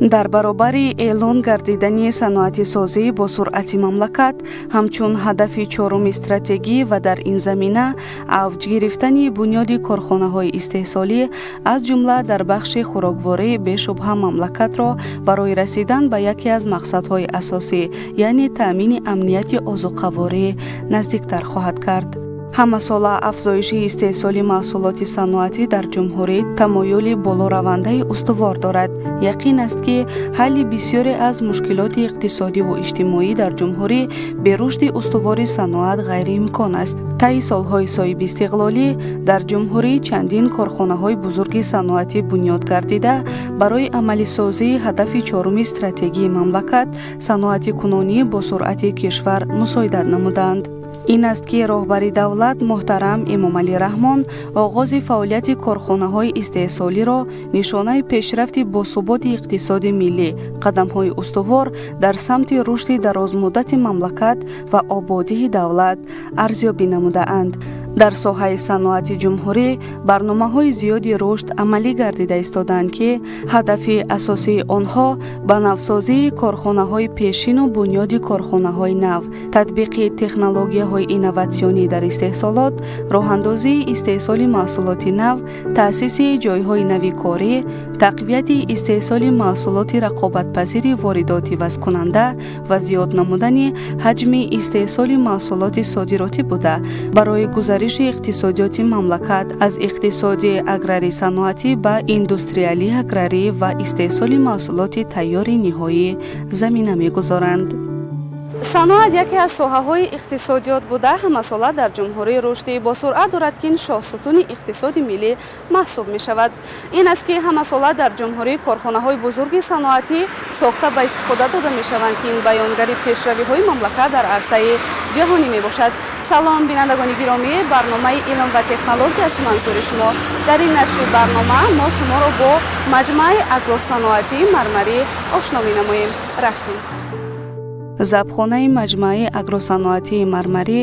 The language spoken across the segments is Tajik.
Дар баробари эълон гардидани саноатисозӣ бо суръати мамлакат ҳамчун ҳадафи чоруми стратегӣ ва дар ин замина авҷ гирифтани бунёди корхонаҳои истеҳсолӣ, аз ҷумла дар бахши хӯрокворӣ, бешубҳа мамлакатро барои расидан ба яке аз мақсадҳои асосӣ, яъне таъмини амнияти озуқаворӣ наздиктар хоҳад кард. Ҳамасола афзоиши истеҳсоли маҳсулоти саноатӣ дар ҷумҳурӣ тамоюли болоравандаи устувор дорад. Яқин аст, ки ҳалли бисёре аз мушкилоти иқтисодиву иҷтимоӣ дар ҷумҳурӣ бе рушди устувори саноат ғайриимкон аст. Таи солҳои соҳибистиқлолӣ дар ҷумҳурӣ чандин корхонаҳои бузурги саноатӣ бунёд гардида, барои амалисозии ҳадафи чоруми стратегии мамлакат саноатикунонӣ бо суръати кишвар мусоидат намуданд. Ин аст, ки роҳбари давлат муҳтарам Эмомалӣ Раҳмон оғози фаъолияти корхонаҳои истеҳсолиро нишонаи пешрафти босуботи иқтисоди миллӣ, қадамҳои устувор дар самти рушди дарозмуддати мамлакат ва ободии давлат арзёбӣ намудаанд. Дар соҳаи саноати ҷумҳурӣ барномаҳои зиёди рушд амалӣ гардида истодаанд, ки ҳадафи асосии онҳо ба навсозии корхонаҳои пешину бунёди корхонаҳои нав, татбиқи технологияҳои инноватсионӣ дар истеҳсолот, роҳандозии истеҳсоли маҳсулоти нав, таъсиси ҷойҳои нави корӣ, тақвияти истеҳсоли маҳсулоти рақобатпазири воридоти вазкунанда ва зиёд намудани ҳаҷми истеҳсоли маҳсулоти содиротӣ буда, барои гузариши иқтисодиёти мамлакат аз иқтисоди аграрӣ саноатӣ ба индустриалӣ аграрӣ ва истеҳсоли маҳсулоти тайёри ниҳоӣ замина мегузоранд. Саноат яке аз соҳаҳои иқтисодиёт буда, ҳамасола дар ҷумҳурӣ рушди босуръат дорад, ки ин шоҳсутуни иқтисоди миллӣ маҳсуб мешавад. Ин аст, ки ҳамасола дар ҷумҳурӣ корхонаҳои бузурги саноатӣ сохта ба истифода дода мешаванд, ки ин баёнгари пешравиҳои мамлакат дар арсаи ҷаҳонӣ мебошад. Салом, бинандагони гиромӣ, барномаи илм ва технология аст манзури шумо. Дар ин нашри барнома мо шуморо бо маҷмӯаи агросаноатии Мармарӣ ошно менамоем. Рафтем. Забхонаи маҷмӯаи агросаноатии Мармарӣ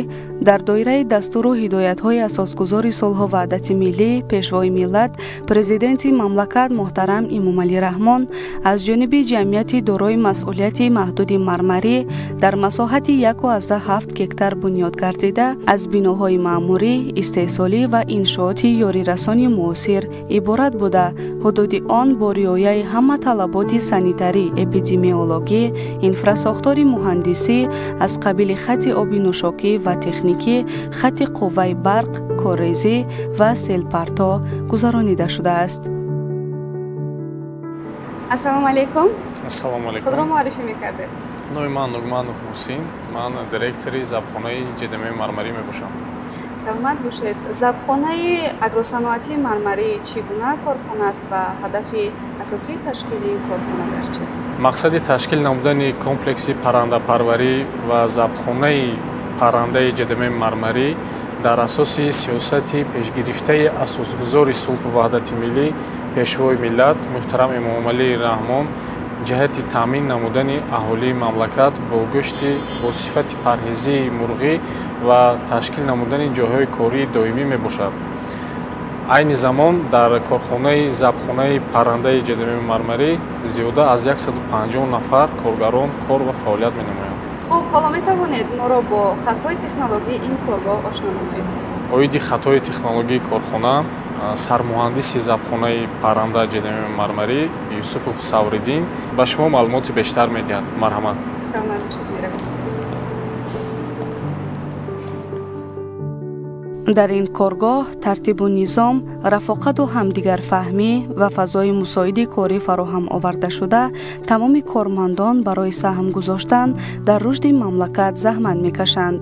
дар доираи дастуру ҳидоятҳои асосгузори сулҳу ваҳдати миллӣ, пешвои миллат, президенти мамлакат муҳтарам Эмомалӣ Раҳмон аз ҷониби ҷамъияти дорои масъулияти маҳдуди Мармарӣ дар масоҳати 1,7 гектар бунёд гардида, аз биноҳои маъмурӣ, истеҳсолӣ ва иншооти ёрирасони муосир иборат буда, ҳудуди он бо риояи ҳама талаботи санитарӣ, эпидемиологӣ, инфрасохтори муҳандисӣ аз қабили хати оби нӯшокӣ ва техникӣ, хати қувваи барқ, коррезӣ ва селпарто гузаронида шудааст. Ассалому алайкум. Ассалому алайкум. Худро муаррифӣ мекардед? Номи ман Нурманов Муҳсин, ман директори забхонаи ҶДМ Мармарӣ мебошам. Саломат бошед. Забхонаи агросаноатии Мармарӣ чӣ гуна корхона аст ва ҳадафи асосии ташкили ин корхона дар чи аст? Мақсади ташкил намудани комплекси паррандапарварӣ ва забхонаи паррандаи ҶДМ Мармарӣ дар асоси сиёсати пешгирифтаи асосгузори сулҳу ваҳдати миллӣ, пешвои миллат муҳтарам Эмомалӣ Раҳмон ҷиҳати таъмин намудани аҳолии мамлакат бо гӯшти бо сифати парҳезии мурғӣ ва ташкил намудани ҷойҳои кории доимӣ мебошад. Айни замон дар корхонаи забхонаи паррандаи ҶДМ Мармарӣ зиёда аз 150 нафар коргарон кор ва фаъолият менамоянд. Хуб, ҳоло метавонед моро бо хатҳои технологии ин коргоҳ ошно намоед? Оиди хатҳои технологии корхона сармуҳандиси забхонаи парранда ҶДМ Мармарӣ Юсупов Савриддин ба шумо маълумоти бештар медиҳад. Марҳамат. Саломат бошед, меравем. Дар ин коргоҳ тартибу низом, рафоқату ҳамдигарфаҳмӣ ва фазои мусоиди корӣ фароҳам оварда шуда, тамоми кормандон барои саҳм гузоштан дар рушди мамлакат заҳмат мекашанд.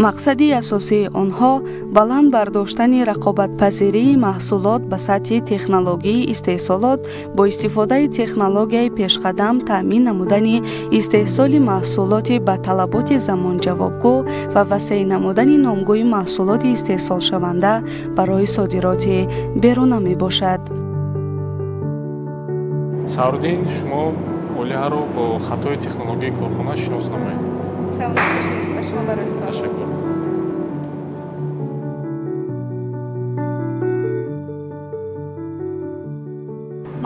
Мақсади асосии онҳо баланд бардоштани рақобатпазирии маҳсулот ба сатҳи технологияи истеҳсолот бо истифодаи технологияи пешқадам, таъмин намудани истеҳсоли маҳсулоти ба талаботи замон ҷавобгӯ ва васеъ намудани номгӯи маҳсулоти истеҳсолшаванда барои содироти беруна мебошад. Савриддин, шумо олиҳаро бо хатои технологияи корхона шинос намоед. Саломат бошед, ба шумо барои кор. Ташаккур.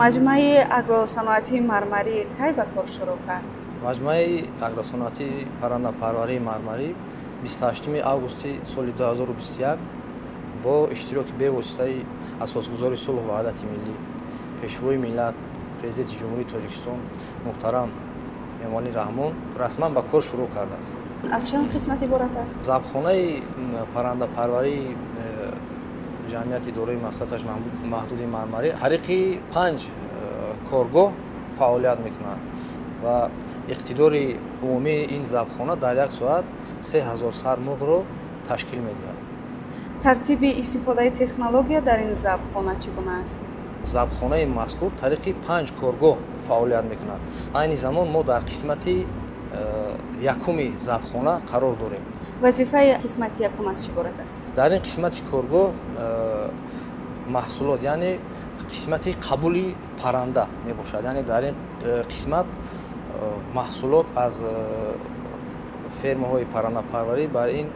Маҷмӯаи агросаноатии мармарӣ кай ба кор шурӯъ кард? Маҷмӯаи агросаноатии паррандапарварии мармарӣ 28 августи соли 2021 бо иштироки бевоситаи асосгузори сулҳу ваҳдати миллӣ, пешвои миллат, президенти Ҷумҳурии Тоҷикистон муҳтарам Эмомалӣ Раҳмон расман ба кор шурӯъ кардааст. Аз чанд қисмат иборат аст? Забхонаи паррандапарварии ҷамъияти дорои масъулияташ маҳдуди мармарӣ тариқи 5 коргоҳ фаъолият мекунад ва иқтидори умумии ин забхона дар як соат 3000 сар мурғро ташкил медиҳад. Тартиби истифодаи технология дар ин забхона чӣ гуна аст? Забхонаи мазкур тариқи 5 коргоҳ фаъолият мекунад. Айни замон мо дар қисмати якуми забхона қарор дорем. Вазифаи қисмати якум аз чӣ иборат аст? Дар ин қисмати коргоҳ маҳсулот, яъне қисмати қабули парранда мебошад. Яъне дар ин қисмат маҳсулот аз фермаҳои паррандапарварӣ бар ин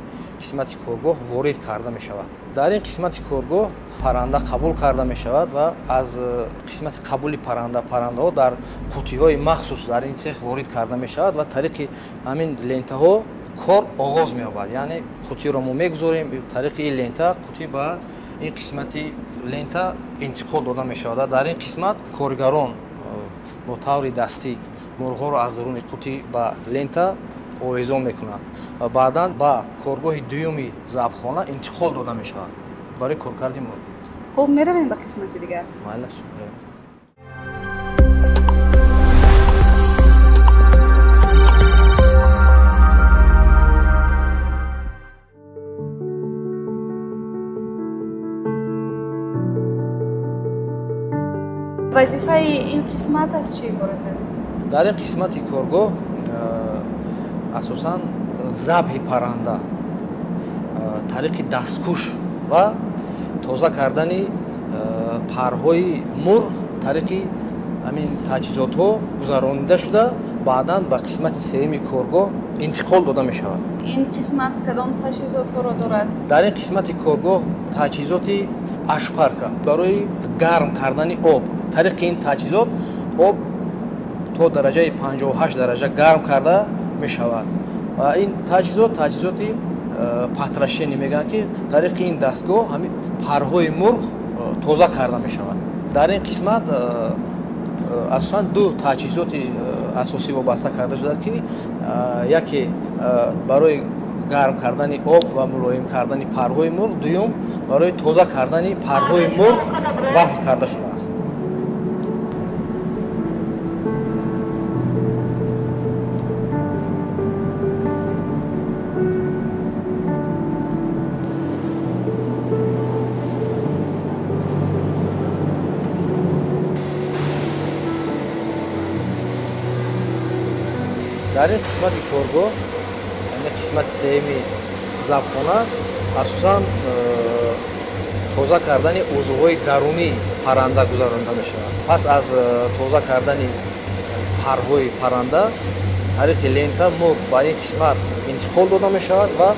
қисмати коргоҳ ворид карда мешавад. Дар ин қисмати коргоҳ парранда қабул карда мешавад ва аз қисмати қабули паррандаҳо дар қутиҳои махсус дар ин цех ворид карда мешавад ва тариқи ҳамин лентаҳо кор оғоз меёбад. Яъне қутиро мо мегузорем, тариқи ин лента қутӣ ба ин қисмати лента интиқол дода мешавад. Дар ин қисмат коргарон бо таври дастӣ мурғҳоро аз даруни қутӣ ба лента овезон мекунанд ва баъдан ба коргоҳи дуюми забхона интиқол дода мешавад барои коркарди мурғ. Хуб, меравем ба қисмати дигар. Майлаш. Вазифаи ин қисмат аз чӣ иборат аст? Дар ин қисмати коргоҳ асосан забҳи парранда тариқи дасткуш ва тоза кардани парҳои мурғ тариқи ҳамин таҷҳизотҳо гузаронида шуда, баъдан ба қисмати сеюми коргоҳ интиқол дода мешавад. Ин қисмат кадом таҷҳизотҳоро дорад? Дар ин қисмати коргоҳ таҷҳизоти ашпарка барои гарм кардани об. Тариқи ин таҷҳизот об то дараҷаи 58 дараҷа гарм карда мешавад ва ин таҷҳизот таҷҳизоти патрашени мегӯянд, ки тариқи ин дастгоҳ ҳамин парҳои мурғ тоза карда мешавад. Дар ин қисмат асосан ду таҷҳизоти асосӣ вобаста карда шудааст, ки яке барои гарм кардани об ва мулоим кардани парҳои мурғ, дуюм барои тоза кардани парҳои мурғ васл карда шудааст. Дар ин қисмати коргоҳ, яъне қисмати сеюми забхона, асосан тоза кардани узвҳои дарунии парранда гузаронида мешавад. Пас аз тоза кардани парҳои парранда тариқи лента мурғ ба ин қисмат интиқол дода мешавад ва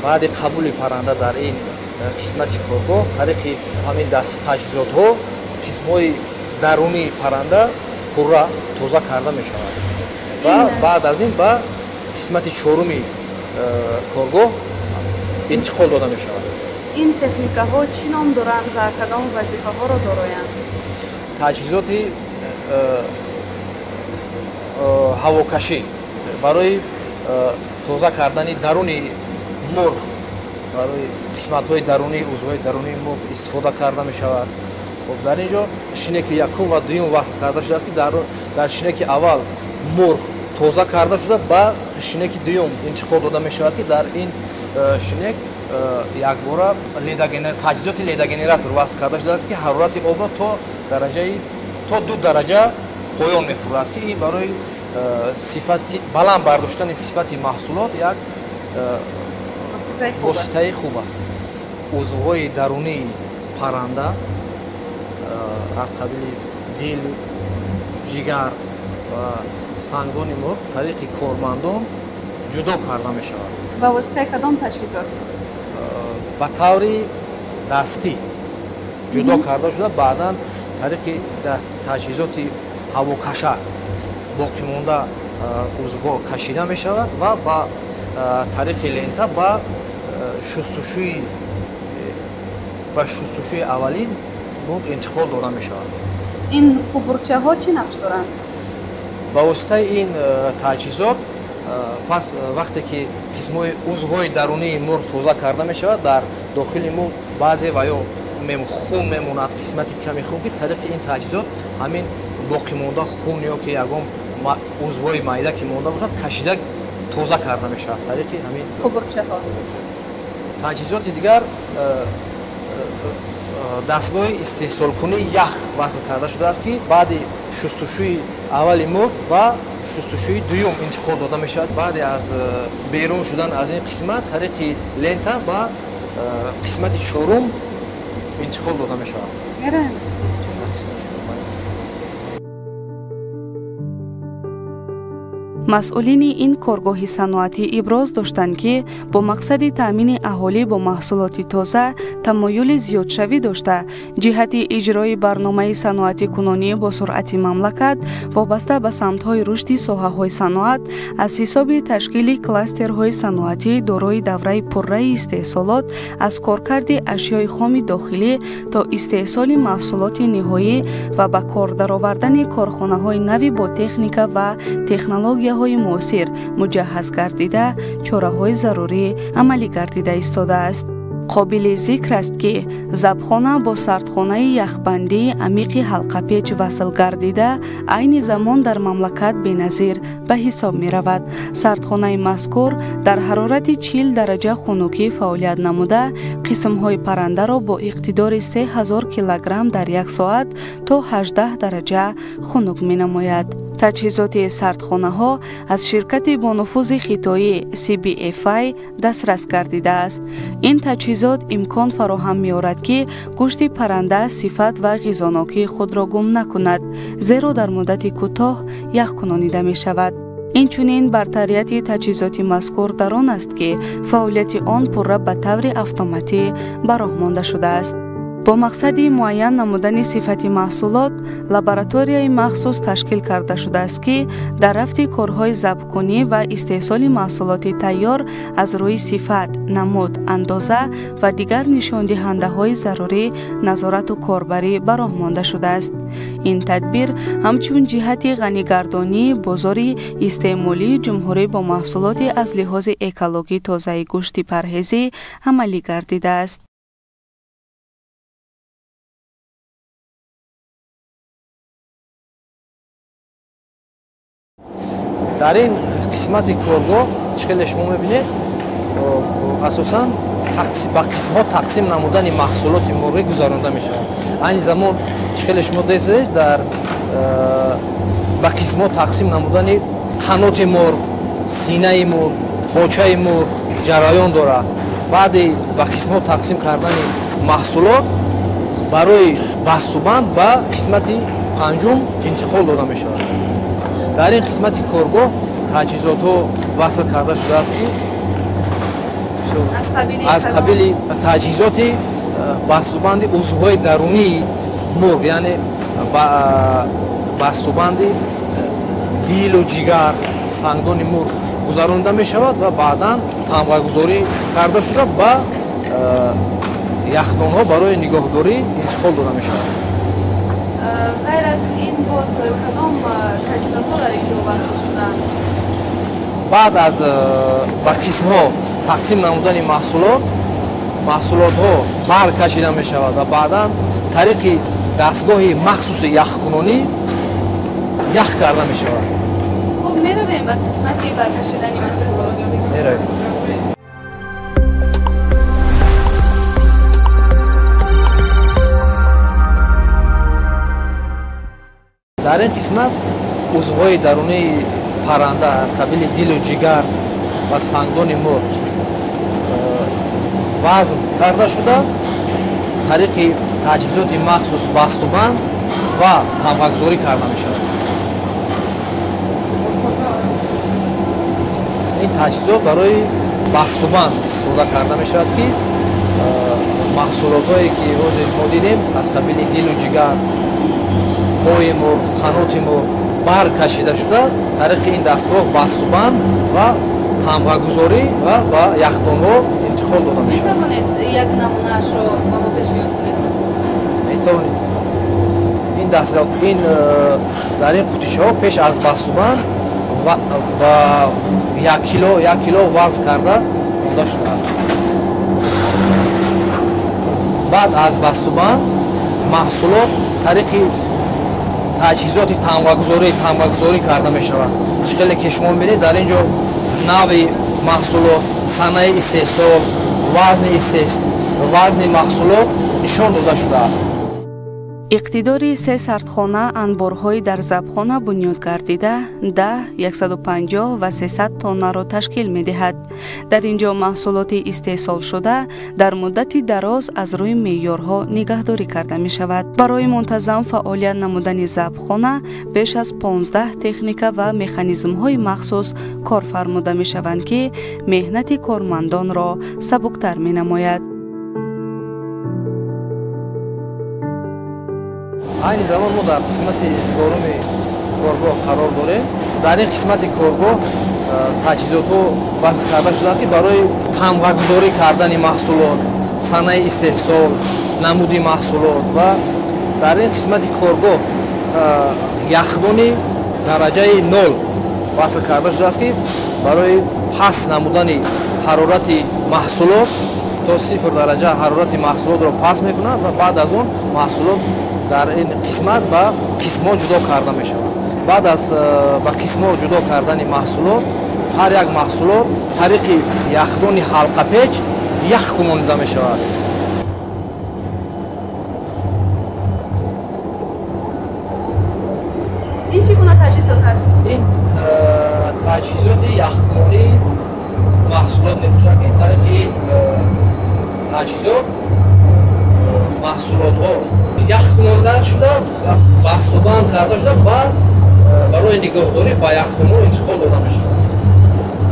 баъди қабули парранда дар ин қисмати коргоҳ тариқи ҳамин таҷҳизотҳо қисмҳои дарунии парранда пурра тоза карда мешавад ва баъд аз ин ба қисмати чоруми коргоҳ интиқол дода мешавад. Ин техникаҳо чӣ ном доранд ва кадом вазифаҳоро дороянд? Таҷҳизоти ҳавокашӣ барои тоза кардани даруни мурғ, барои қисматҳои дарунии узвҳои дарунии мурғ истифода карда мешавад. Хуб, дар ин ҷо шинеки якум ва дуюм васл карда шудааст, ки дар шинеки аввал мурғ тоза карда шуда ба шинеки дуюм интиқол дода мешавад, ки дар ин шинек якбора таҷҳизоти ледогенератор васл карда шудааст, ки ҳарорати обро то 2 дараҷа поён мефурад, ки ин барои сифати баланд бардоштани сифати маҳсулот як воситаи хуб аст. Узвҳои дарунии парранда аз қабили дил, ҷигар ва сангдони мурғ тариқи кормандон ҷудо карда мешавад. Ба воситаи кадом таҷҳизот? Ба таври дастӣ ҷудо карда шуда, баъдан Тариқи таҷҳизоти ҳавокашак боқимонда узвҳо кашида мешавад ва ба тариқи лента ба шустушӯи аввалин мурғ интиқол дода мешавад. Ин қубурчаҳо чӣ нақш доранд? Ба воситаи ин таҷҳизот пас вақте ки қисмҳои узвҳои дарунии мурғ тоза карда мешавад, дар дохили мурғ баъзе ва ё хун мемонад, қисмати ками хун, ки тариқи ин таҷҳизот ҳамин боқимонда хун ё ки ягон узвҳои майда ки монда бошад, кашида тоза карда мешавад тариқи ҳамин қубурчаҳо. Таҷҳизоти дигар дастгоҳи истеҳсолкунии ях васл карда шудааст, ки баъди шустушӯи аввали мурғ ба шустушӯи дуюм интиқол дода мешавад. Баъди аз берун шудан аз ин қисмат тариқи лента ба қисмати чорум интиқол дода мешавад. Меравем ба қисмати чорум. Масъулини ин коргоҳи саноатӣ иброз доштанд, ки бо мақсади таъмини аҳолӣ бо маҳсулоти тоза тамоюли зиёдшавӣ дошта, ҷиҳати иҷрои барномаи саноатикунонӣ бо суръати мамлакат вобаста ба самтҳои рушди соҳаҳои саноат аз ҳисоби ташкили кластерҳои саноатӣ дорои давраи пурраи истеҳсолот аз коркарди ашёи хоми дохилӣ то истеҳсоли маҳсулоти ниҳоӣ ва ба кор даровардани корхонаҳои нави бо техника ва технологияҳои муосир муҷаҳҳаз гардида, чораҳои зарурӣ амалӣ гардида истодааст. Қобили зикр аст, ки забхона бо сардхонаи яхбандии амиқи ҳалқапеч васл гардида, айни замон дар мамлакат беназир ба ҳисоб меравад. Сардхонаи мазкур дар ҳарорати 40 дараҷа хунукӣ фаъолият намуда, қисмҳои паррандаро бо иқтидори 3000 килограмм дар як соат то 18 дараҷа хунук менамояд. Таҷҳизоти сардхонаҳо аз ширкати бонуфузи хитоӣ CBFI дастрас гардидааст. Ин таҷҳизот имкон фароҳам меорад, ки гӯшти парранда сифат ва ғизонокии худро гум накунад, зеро дар муддати кӯтоҳ яхкунонида мешавад. Инчунин бартарияти таҷҳизоти мазкур дар он аст, ки фаъолияти он пурра ба таври автоматӣ ба роҳ монда шудааст. Бо мақсади муайян намудани сифати маҳсулот лабораторияи махсус ташкил карда шудааст, ки дар рафти корҳои забҳкунӣ ва истеҳсоли маҳсулоти тайёр аз рӯи сифат, намуд, андоза ва дигар нишондиҳандаҳои зарурӣ назорату корбарӣ ба роҳ монда шудааст. Ин тадбир ҳамчун ҷиҳати ғанигардонии бозори истеъмолии ҷумҳурӣ бо маҳсулоти аз лиҳози экологӣ тозаи гӯшти парҳезӣ амалӣ гардидааст. Дар ин қисмати коргоҳ чӣ хеле шумо мебинед, асосан ба қисмҳо тақсим намудани маҳсулоти мурғӣ гузаронда мешавад. Айни замон чӣ хеле шумо дидед, дар ба қисмҳо тақсим намудани қаноти мурғ, синаи мурғ, почаи мурғ ҷараён дорад. Баъди ба қисмҳо тақсим кардани маҳсулот барои бастубанд ба қисмати панҷум интиқол дода мешавад. Дар ин қисмати коргоҳ таҷҳизотҳо васл карда шудааст, ки аз қабили таҷҳизоти бастубанди узвҳои дарунии мурғ, яъне бастубанди дилу ҷигар, сангдони мурғ гузаронда мешавад ва баъдан тамғагузорӣ карда шуда ба яхдонҳо барои нигоҳдорӣ интиқол дода мешавад. Ғайр аз ин боз кадом таҷҳизотҳо дар ин ҷо васл шудаанд? Баъд аз ба қисмҳо тақсим намудани маҳсулот, маҳсулотҳо баркашида мешавад ва баъдан тариқи дастгоҳи махсуси яхкунонӣ ях карда мешавад. Хуб, меравем ба қисмати баркашидани маҳсулот. Меравем. Дар ин қисмат узвҳои дарунии парранда аз қабили дилу ҷигар ва сангдони мурғ вазн карда шуда, тариқи таҷҳизоти махсус бастубанд ва тамғагузорӣ карда мешавад. Ин таҷҳизот барои бастубанд истифода карда мешавад, ки маҳсулотҳое ки ҳозир мо дидем аз қабили дилу ҷигар, Пои мурғ, қаноти мурғ бар кашида шуда, тариқи ин дастгоҳ бастубанд ва тамғагузорӣ ва ба яхдонҳо интиқол дода мешавад. Метавонед як намунаашро ба мо пешниҳод кунед? Метавонед. Ин дастгоҳ, ин дар ин қутичаҳо пеш аз бастубанд ва 1 кило вазн карда монда шудааст. Баъд аз бастубанд маҳсулот тариқи таҷҳизоти тамғагузорӣ карда мешавад. Чӣ хеле ки шумо мебинед, дар ин ҷо нави маҳсулот, санаи истеҳсол, вазни маҳсулот нишон дода шудааст. Иқтидори се сардхона анборҳои дар забхона бунёд гардида 10, 150 ва 300 тоннаро ташкил медиҳад. Дар ин ҷо маҳсулоти истеҳсолшуда дар муддати дароз аз рӯи меъёрҳо нигаҳдорӣ карда мешавад. Барои мунтазам фаъолият намудани забхона беш аз 15 техника ва механизмҳои махсус кор фармуда мешаванд, ки меҳнати кормандонро сабуктар менамояд. Айни замон мо дар қисмати чоруми коргоҳ қарор дорем. Дар ин қисмати коргоҳ таҷҳизотҳо васл карда шудааст, ки барои тамғагузорӣ кардани маҳсулот, санаи истеҳсол, намуди маҳсулот. Ва дар ин қисмати коргоҳ яхдони дараҷаи нол васл карда шудааст, ки барои паст намудани ҳарорати маҳсулот то 0 дараҷа ҳарорати маҳсулотро паст мекунад ва баъд аз он маҳсулот дар ин қисмат ба қисмҳо ҷудо карда мешавад. Баъд аз ба қисмҳо ҷудо кардани маҳсулот, ҳар як маҳсулот тариқи яхдони ҳалқапеч ях кунонида мешавад. Ин чӣ гуна таҷҳизот аст? Ин таҷҳизоти яхкунонии маҳсулот мебошад, ки тариқи ин таҷҳизот маҳсулотҳо ях кунонда шуда, бастубанд карда шуда ва барои нигоҳдорӣ ба яхдонҳо интиқол дода мешавад.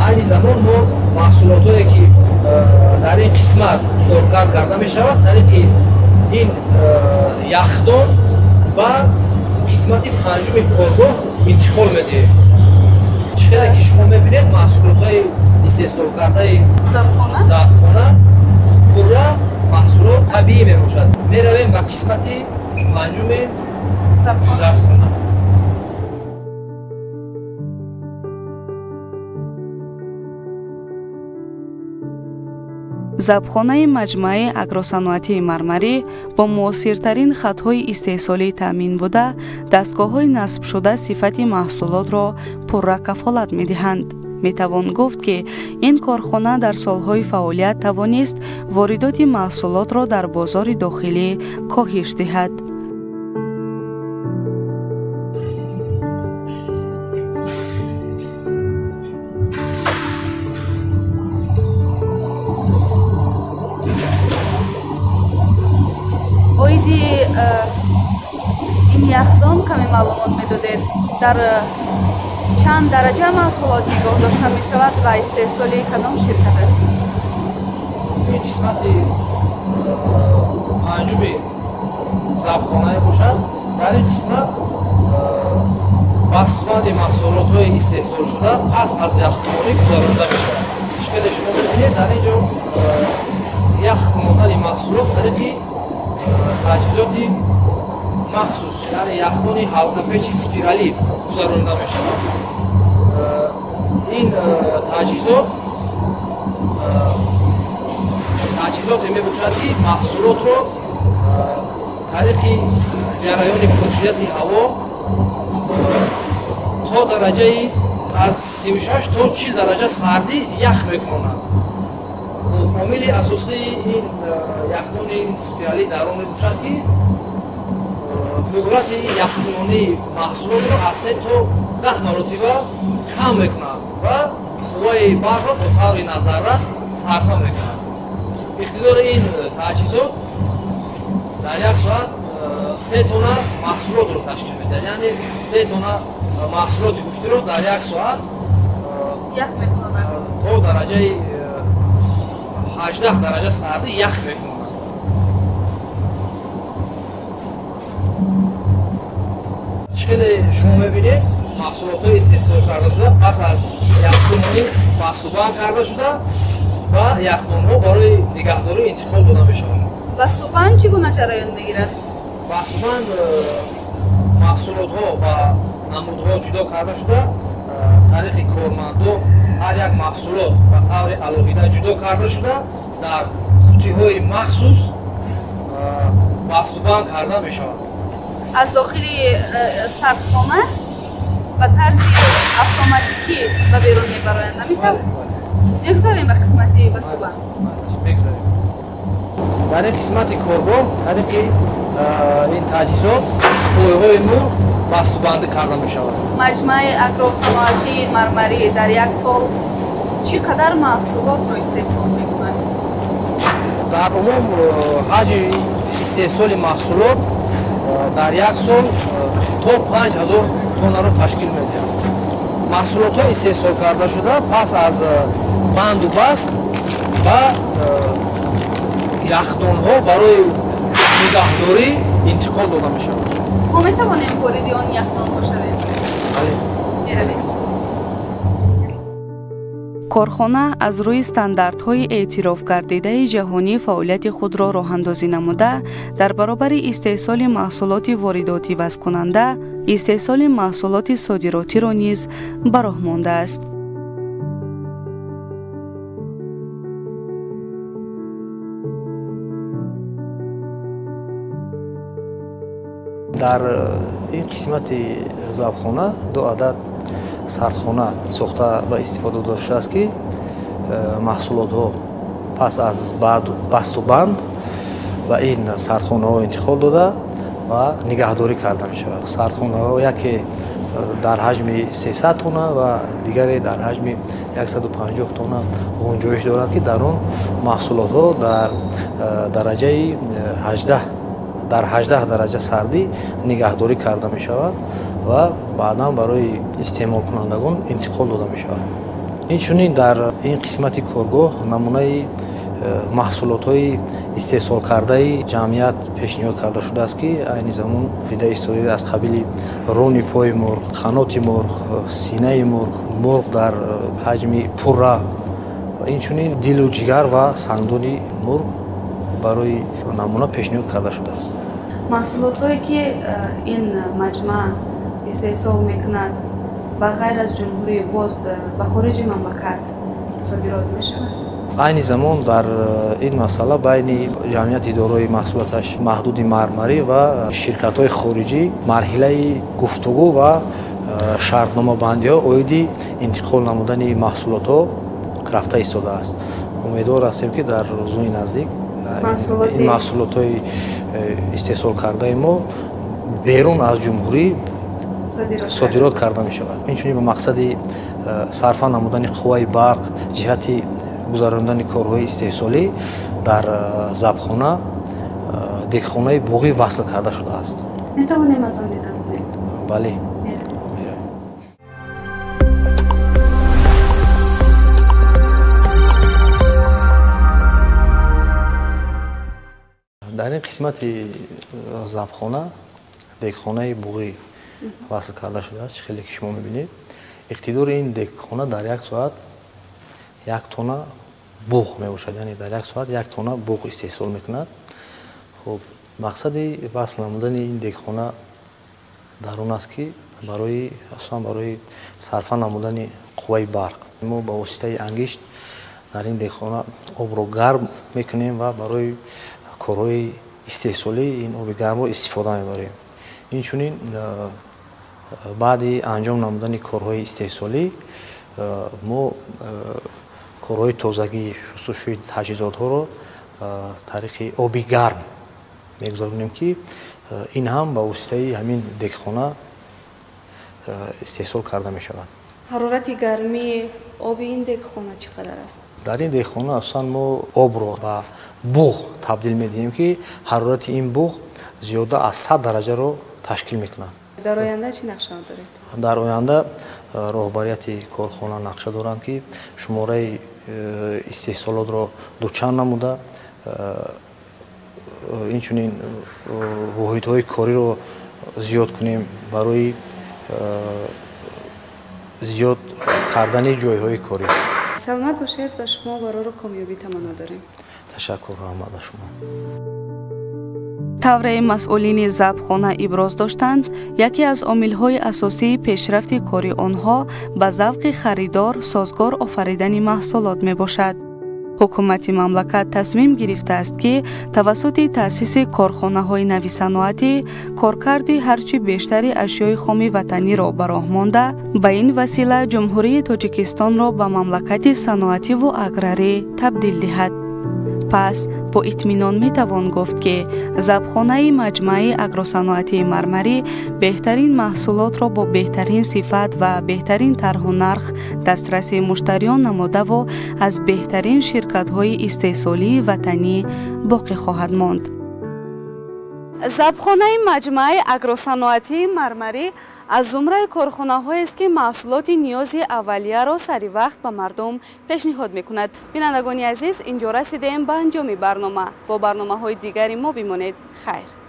Айни замон мо маҳсулотҳое, ки дар ин қисмат коркард карда мешавад, тариқи ин яхдон ба қисмати панҷуми коргоҳ интиқол медиҳем. Чӣ хеле ки шумо мебинед, маҳсулотҳои истеҳсолкардаи забхона пурра маҳсулот табиӣ мебошад. Меравем ба қисмати панҷуми забхона. Забхонаи маҷмӯаи агросаноатии мармарӣ бо муосиртарин хатҳои истеҳсолӣ таъмин буда, дастгоҳҳои насбшуда сифати маҳсулотро пурра кафолат медиҳанд. Метавон гуфт, ки ин корхона дар солҳои фаъолият тавонист воридоти маҳсулотро дар бозори дохилӣ коҳиш диҳад. Оиди ин яхдон каме маълумот медодед. Дар чанд дараҷа маҳсулот нигоҳ дошта мешавад ва истеҳсоли кадом ширкат аст? Ин қисмати панҷуми забхонае бошад. Дар ин қисмат бастубанди маҳсулотҳои истеҳсолшуда пас аз яхкунонӣ гузаронида мешавад. Чӣ хеле шумо мебинед, дар ин ҷо ях кунондани маҳсулот тариқи таҷҳизоти махсус, яъне яхдони ҳалқапечи спиралӣ гузаронида мешавад. Ин таҷҳизот таҷҳизоте мебошад, ки маҳсулотро тариқи ҷараёни пуршиддати ҳаво то дараҷаи аз 36 то 40 дараҷа сардӣ ях мекунонад. Хуб, омили асосии ин яхдони спиралӣ дар он мебошад, ки муҳлати яхкунонии маҳсулотро аз 3 то 10 маротиба кам мекунад ва қувваи барқро то таври назаррас сарфа мекунад. Иқтидори ин таҷҳизот дар як соат 3 тонна маҳсулотро ташкил медиҳад, яъне 3 тонна маҳсулоти гӯштиро дар як соат ях мекунонад. То дараҷаи 18 дараҷа сардӣ ях мекунонад. Чӣ хеле шумо мебинед, маҳсулотҳои истеҳсол карда шуда пас аз яхдонӣ бастубанд карда шуда ва яхдонҳо барои нигаҳдорӣ интиқол дода мешаванд. Бастубанд чӣ гуна ҷараён мегирад? Бастубанд маҳсулотҳо ба намудҳо ҷудо карда шуда, тариқи кормандон ҳар як маҳсулот ба таври алоҳида ҷудо карда шуда дар қуттиҳои махсус бастубанд карда мешавад. Аз дохили сардхона ба тарзи автоматикӣ ба берун мебароянд, наметавон? Мегузарем ба қисмати бастубанд? Мегузарем. Дар ин қисмати коргоҳ тариқи ин таҷҳизот пойҳои мурғ бастубандӣ карда мешавад. Маҷмӯаи агросаноатии Мармарӣ дар як сол чӣ қадар маҳсулотро истеҳсол мекунад? Дар умум ҳаҷми истеҳсоли маҳсулот дар як сол то 5000 тоннаро ташкил медиҳад. Маҳсулотҳо истеҳсол карда шуда пас аз банду баст ба яхдонҳо барои нигаҳдорӣ интиқол дода мешавад. Мо метавонем вориди он яхдонҳо шавем? Бале. Меравем. Корхона аз рӯи стандартҳои эътирофгардидаи ҷаҳонӣ фаъолияти худро роҳандозӣ намуда, дар баробари истеҳсоли маҳсулоти воридотӣ вазкунанда, истеҳсоли маҳсулоти содиротиро низ ба роҳ мондааст. Дар ин қисмати забхона ду адад сардхона сохта ва истифода дода шудааст, ки маҳсулотҳо пас аз бастубанд ба ин сардхонаҳо интиқол дода ва нигаҳдорӣ карда мешавад. Сардхонаҳо яке дар ҳаҷми 300 тонна ва дигаре дар ҳаҷми 150 тонна ғунҷоиш доранд, ки дар он маҳсулотҳо дар дараҷаи 18 дар 18 дараҷа сардӣ нигаҳдорӣ карда мешаванд ва баъдан барои истеъмолкунандагон интиқол дода мешавад. Инчунин дар ин қисмати коргоҳ намунаи маҳсулотҳои истеҳсолкардаи ҷамъият пешниҳод карда шудааст, ки айни замон дида истодаед аз қабили рони пои мурғ, қаноти мурғ, синаи мурғ, мурғ дар ҳаҷми пурра, инчунин дилу ҷигар ва сангдони мурғ барои намуна пешниҳод карда шудааст. Маҳсулотҳое ки ин маҷмӯа истеҳсол мекунад ба ғайр аз ҷумҳурӣ боз ба хориҷи мамлакат содирот мешавад? Айни замон дар ин масъала байни ҷамъияти дорои маҳсулоташ маҳдуди Мармарӣ ва ширкатҳои хориҷӣ марҳилаи гуфтугӯ ва шартномабандиҳо оиди интиқол намудани маҳсулотҳо рафта истодааст. Умедвор ҳастем, ки дар рӯзҳои наздик ин маҳсулотҳои истеҳсолкардаи мо берун аз ҷумҳурӣ содирот карда мешавад. Инчунин ба мақсади сарфа намудани қувваи барқ ҷиҳати гузарондани корҳои истеҳсолӣ дар забхона дегхонаи буғӣ васл карда шудааст. Метавонем аз он дидан кунем? Бале. Дар ин қисмати забхона дегхонаи буғӣ васл карда шудааст. Чӣ хеле ки шумо мебинед, иқтидори ин дегхона дар як соат 1 тонна буғ мебошад, яъне дар як соат 1 тонна буғ истеҳсол мекунад. Хуб, мақсади васл намудани ин дегхона дар он аст, ки барои асосан барои сарфа намудани қувваи барқ мо ба воситаи ангишт дар ин дегхона обро гарм мекунем ва барои корҳои истеҳсолӣ ин оби гармро истифода мебарем. Инчунин баъди анҷом намудани корҳои истеҳсолӣ мо корҳои тозагӣ, шустушӯи таҷҳизотҳоро тариқи оби гарм мегузаронем, ки ин ҳам ба воситаи ҳамин дегхона истеҳсол карда мешавад. Ҳарорати гармии оби ин дегхона чӣ қадар аст? Дар ин дегхона асосан мо обро ба буғ табдил медиҳем, ки ҳарорати ин буғ зиёда аз 100 дараҷаро ташкил мекунад. Дар оянда чӣ нақша доред? Дар оянда роҳбарияти корхона нақша доранд, ки шумораи истеҳсолотро дучанд намуда, инчунин воҳидҳои кориро зиёд кунем барои зиёд кардани ҷойҳои корӣ. Саломат бошед, ба шумо барору комёбӣ таманно дорем. Ташаккур, раҳмат ба шумо. Тавраи масъулини забҳхона иброз доштанд, яке аз омилҳои асосии пешрафти кори онҳо ба завқи харидор созгор офаридани маҳсулот мебошад. Ҳукумати мамлакат тасмим гирифтааст, ки тавассути таъсиси корхонаҳои нави саноатӣ коркарди ҳарчи бештари ашёи хоми ватаниро ба роҳ монда, ба ин васила Ҷумҳурии Тоҷикистонро ба мамлакати саноативу аграрӣ табдил диҳад. Пас бо итминон метавон гуфт, ки забҳхонаи маҷмааи агросаноатии Мармарӣ беҳтарин маҳсулотро бо беҳтарин сифат ва беҳтарин тарҳу нарх дастраси муштариён намодаву аз беҳтарин ширкатҳои истеҳсолии ватанӣ боқӣ хоҳад монд. Забҳхонаи маҷмааи агросаноатии Мармарӣ аз зумраи корхонаҳоест, ки маҳсулоти ниёзи аввалияро сари вақт ба мардум пешниҳод мекунад. Бинандагони азиз, инҷо расидем ба анҷоми барнома. Бо барномаҳои дигари мо бимонед. Хайр.